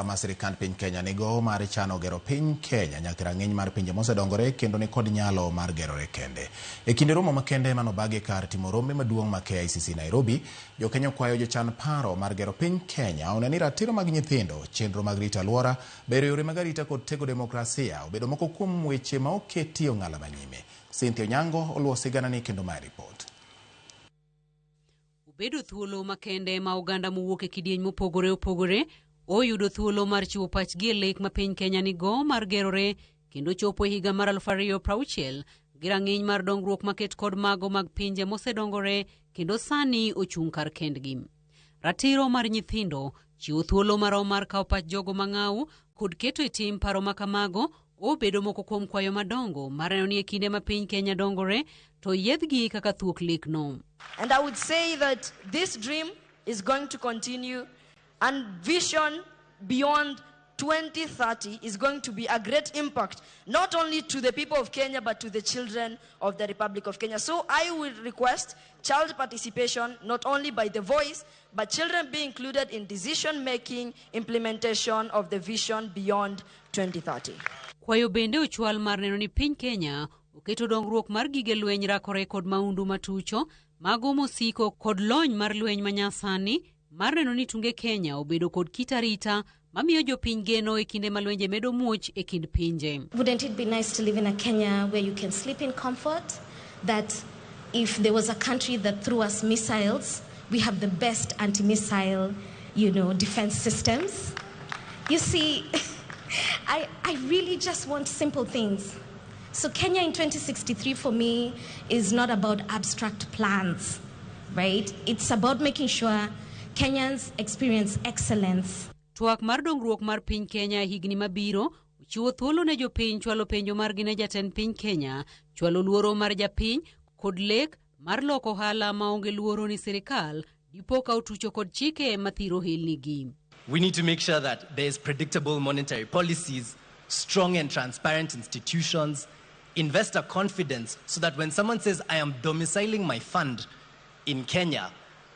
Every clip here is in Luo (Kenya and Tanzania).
ma sirikand piny Kenya nigo mar chano gero piny Kenya nyaka rang'iny mar pinje mosedongore kendo ni kod nyalo mar gerore kende. E kinde romo makende manobagi kar timo rombe maduong' ma KICC Nairobi, jokenya okwayo jochan paro mar gero piny Kenya one ni ratiro mag nyithindo, chenro mag rito alwora, bero yore mag arita kod tego demokrasia obedo moko kuom weche ma oketi ong'ala manyime. Cynthia Onyango oluwo siganani kendo mae ripot. Obedo thuolo makende ma oganda mowuok e kidieny mopogore opogore oyudo thuolo mar chiwo pachgi e lek ma piny Kenya nigo mar gerore kendo chopo e higa mar 2060 gi rang'iny mar dongruok maket kod mago mag pinje mosedongore kendo sani ochung' kar kendgi. Ratiro mar nyithindo, chiwo thuolo marom mar kawo pach jogo mang'aw kod keto e tim paro ma kamago obedo moko kuom kwayo madongo mar neno ni e kinde ma piny Kenya dongore to yiedhgi kaka thuok lekno. And I would say that this dream is going to continue, and vision beyond 2030 is going to be a great impact, not only to the people of Kenya, but to the children of the Republic of Kenya. So I will request child participation, not only by the voice, but children be included in decision-making, implementation of the vision beyond 2030. Kwayo bende ochwal mar neno ni piny Kenya oketo dongruok mar gige lweny rakore kod maundu matucho, mago mosiko kod lony mar lweny manyasani mar neno ni tunge Kenya obedo kod kit arita mamiyo jopiny geno e kinde ma lwenje medo muoch e kind pinje. Wouldn't it be nice to live in a Kenya where you can sleep in comfort? That if there was a country that threw us missiles, we have the best anti-missile, defense systems. You see, I really just want simple things. So Kenya in 2063 for me is not about abstract plans, right? It's about making sure Kenyans experience excellence. Twak mar dongruok mar piny Kenya e higni mabiro ochiwo thuolo ne jopiny chwalo penjo margi ne jatend piny Kenya, chwalo luoro mar japiny kod lek mar loko ohala maonge luoro ni sirikal dipo ka otucho kod chike mathiro ohelnigi. We need to make sure that there's predictable monetary policies, strong and transparent institutions, investor confidence, so that when someone says, "I am domiciling my fund in Kenya,"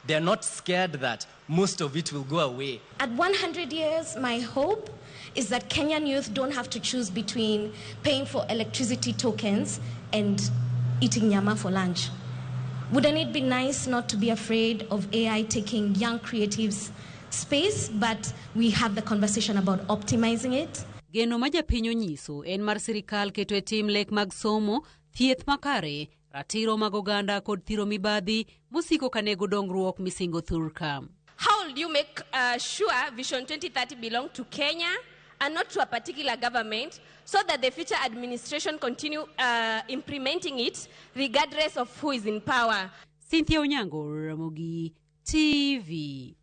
they're not scared that most of it will go away. At 100 years, my hope is that Kenyan youth don't have to choose between paying for electricity tokens and eating nyama for lunch. Wouldn't it be nice not to be afraid of AI taking young creatives' space, but we have the conversation about optimizing it? Geno ma japiny onyiso en mar sirikal keto e tim lek mag somo, thieth makare, ratiro mag oganda kod thiro mibadhi mosiko kanego dongruok misingo thurka. How will you make sure Vision 2030 belong to Kenya and not to a particular government, so that the future administration continue implementing it regardless of who is in power? Cynthia Onyango, Ramogi TV.